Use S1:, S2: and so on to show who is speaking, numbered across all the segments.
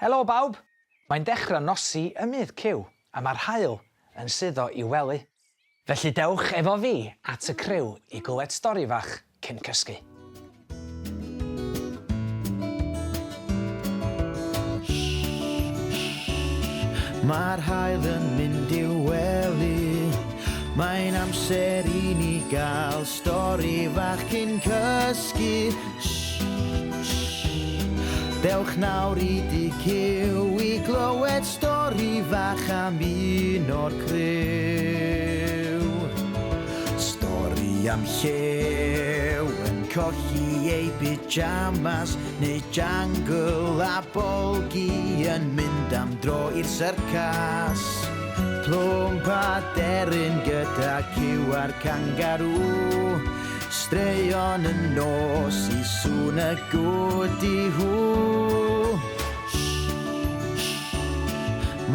S1: Helo bawb! Mae'n dechrau nosi ym myd Cyw a mae'r haul yn suddo i'w wely. Felly dewch efo fi at y criw i glywed stori fach cyn cysgu.
S2: Mae'r haul yn mynd i'w wely. Mae'n amser i ni gael stori fach cyn cysgu. Shh, Dewch nawr i dŷ Cyw i glywed stori fach am un o'r criw. Stori am llew yn colli ei pyjamas neu jangle a bolgi yn mynd am dro i'r syrcas. Plwmp a deryn gyda cyw a'r cangarŵ. Straeon y nos i sŵn y gwdi-hw.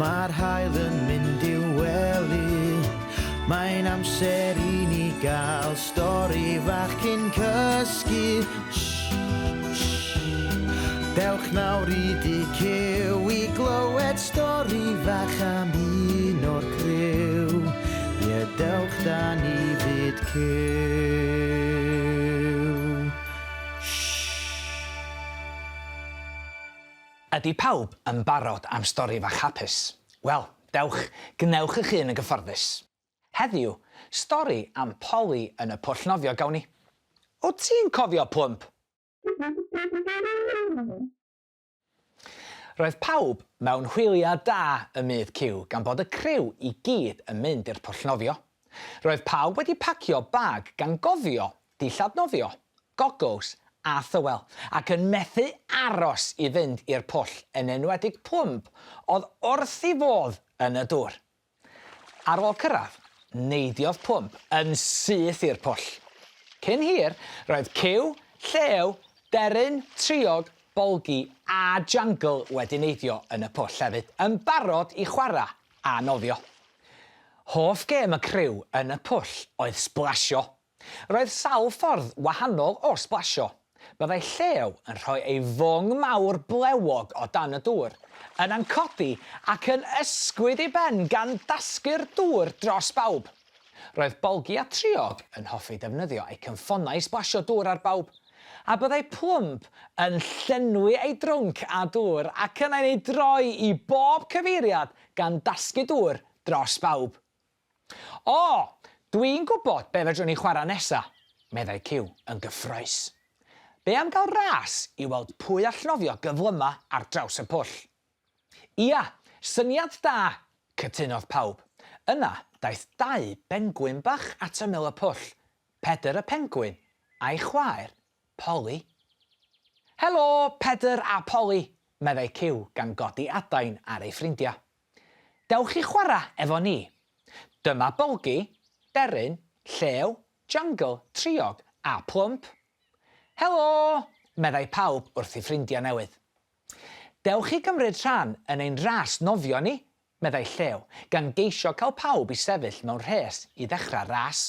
S2: Mae'r haul yn mynd i'w wely. Mae'n amser i ni gael stori fach cyn cysgu. Dewch nawr i dŷ Cyw i glywed stori fach am un o'r criw. Ie, dewch da ni fyd Cyw.
S1: Ydy pawb yn barod am stori fach hapus? Wel, dewch, gwnewch eich hun yn gyfforddus. Heddiw, stori am Polly yn y pwll nofio gawn ni. Wyt ti'n cofio Plwmp? Roedd pawb mewn hwyliau da ym myd Cyw gan bod y criw i gyd yn mynd i'r pwll nofio. Roedd pawb wedi pacio bag gan gofio dillad nofio, goggles a thywel, ac yn methu aros i fynd i'r pwll, yn enwedig Plwmp, oedd wrth ei fodd yn y dŵr. Ar ôl cyrraedd, neidiodd Plwmp yn syth i'r pwll. Cyn hir, roedd Cyw, Llew, Deryn, Triog, Bolgi a Jangle wedi neidio yn y pwll hefyd, yn barod i chwarae a nofio. Hoff gêm y criw yn y pwll oedd sblasio. Roedd sawl ffordd wahanol o sblasio. Byddai Llew yn rhoi ei fwng mawr blewog o dan y dŵr, yna'n codi ac yn ysgwyd ei ben gan dasgu'r dŵr dros bawb. Roedd Bolgi a Triog yn hoffi defnyddio eu cynffonau i sblasio dŵr ar bawb, a byddai Plwmp yn llenwi ei drwnc â dŵr ac yna'n ei droi i bob cyfeiriad gan dasgu dŵr dros bawb. O! Dwi'n gwybod be fedrwn ni chwarae nesa, meddai Cyw yn gyffrous. Be am gael ras i weld pwy all nofio gyflyma ar draws y pwll? Ia, syniad da! cytunodd pawb. Yna, daeth dau bengwin bach at ymyl y pwll, Pedr y pengwin a'i chwaer, Poli. Helo, Pedr a Poli! meddai Cyw gan godi adain ar ei ffrindiau. Dewch i chwarae efo ni. Dyma Bolgi, Deryn, Llew, Jangle, Triog a Plwmp. Helo! meddai pawb wrth ei ffrindiau newydd. Dewch i gymryd rhan yn ein ras nofio ni, meddai Llew, gan geisio cael pawb i sefyll mewn rhes i ddechrau'r ras.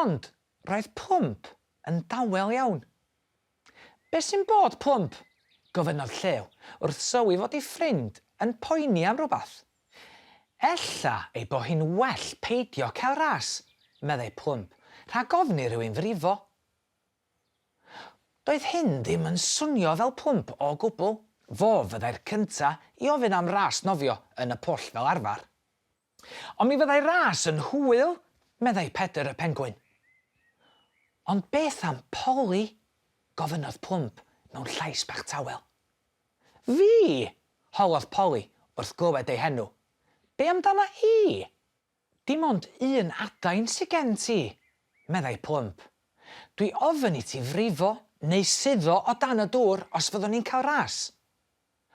S1: Ond roedd Plwmp yn dawel iawn. Be sy'n bod, Plwmp? gofynnodd Llew, wrth sylwi fod ei ffrind yn poeni am rywbeth. Ella ei bo hi'n well peidio cael ras, meddai Plwmp, rhag ofn i rywun frifo. Doedd hyn ddim yn swnio fel Plwmp o gwbl, fo fyddai'r cynta i ofyn am ras nofio yn y pwll fel arfer. Ond mi fyddai ras yn hwyl, meddai Pedr y Pengwin. Ond beth am Polly? gofynnodd Plwmp mewn llais bach tawel. Fi? holodd Polly wrth glywed ei henw. Be amdana i? Dim ond un adain sy gen ti, meddai Plwmp. Dwi ofn i ti frifo neu suddo o dan y dŵr os fyddwn ni'n cael ras.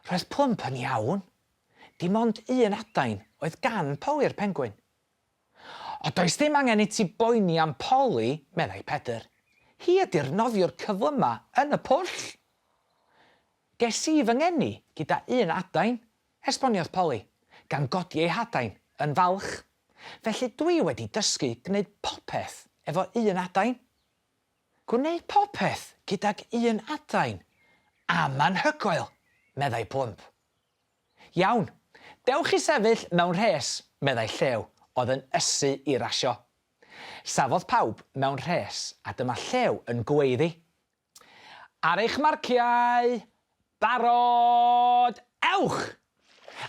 S1: Roedd Plwmp yn iawn. Dim ond un adain oedd gan Poli'r pengwin. O, does dim angen i ti boeni am Poli, meddai Pedr. Hi ydi'r nofiwr cyflyma yn y pwll. Ges i fy ngeni gyda un adain, esboniodd Poli, gan godi ei hadain yn falch. Felly dwi wedi dysgu gwneud popeth efo un adain. Gwneud popeth gydag un adain? Am anhygoel! meddai Plwmp. Iawn, dewch i sefyll mewn rhes, meddai Llew, oedd yn ysu i rasio. Safodd pawb mewn rhes a dyma Llew yn gweiddi. Ar eich marciau! Barod! Ewch!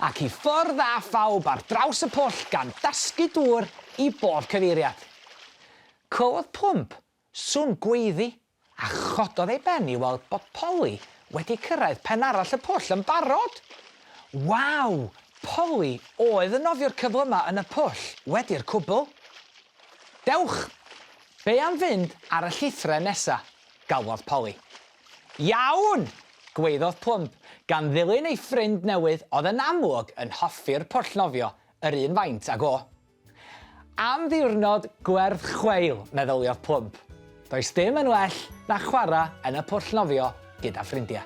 S1: Ac i ffwrdd â phawb ar draws y pwll gan dasgu dŵr i bob cyfeiriad. Clywodd Plwmp sŵn gweiddi a chododd ei ben i weld bod Poli wedi cyrraedd pen arall y pwll yn barod! Waw! Poli oedd y nofiwr cyflyma yn y pwll wedi'r cwbl! Dewch! Be am fynd ar y llithren nesa? galwodd Poli. Iawn! gwaeddodd Plwmp, gan ddilyn ei ffrind newydd oedd yn amlwg yn hoffi'r pwll nofio yr un faint ag o. Am ddiwrnod gwerth chweil, meddyliodd Plwmp. Does dim yn well na chwarae yn y pwll nofio gyda ffrindiau.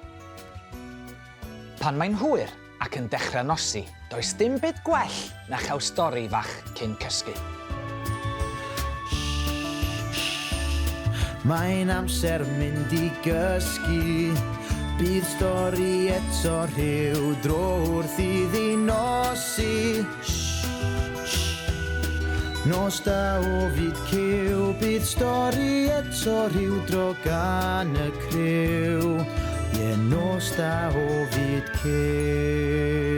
S1: Pan mae'n hwyr ac yn dechrau nosi, does dim byd gwell na chael stori fach cyn cysgu.
S2: Mae'n amser mynd i gysgu. Bydd stori eto rhyw dro wrth iddi nosi. Nos da o fyd cyw, bydd stori eto rhyw dro gan y criw. Ie, nos da o fyd cyw.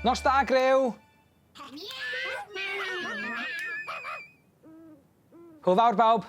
S1: Nos da, griw! Hwyl fawr, bawb!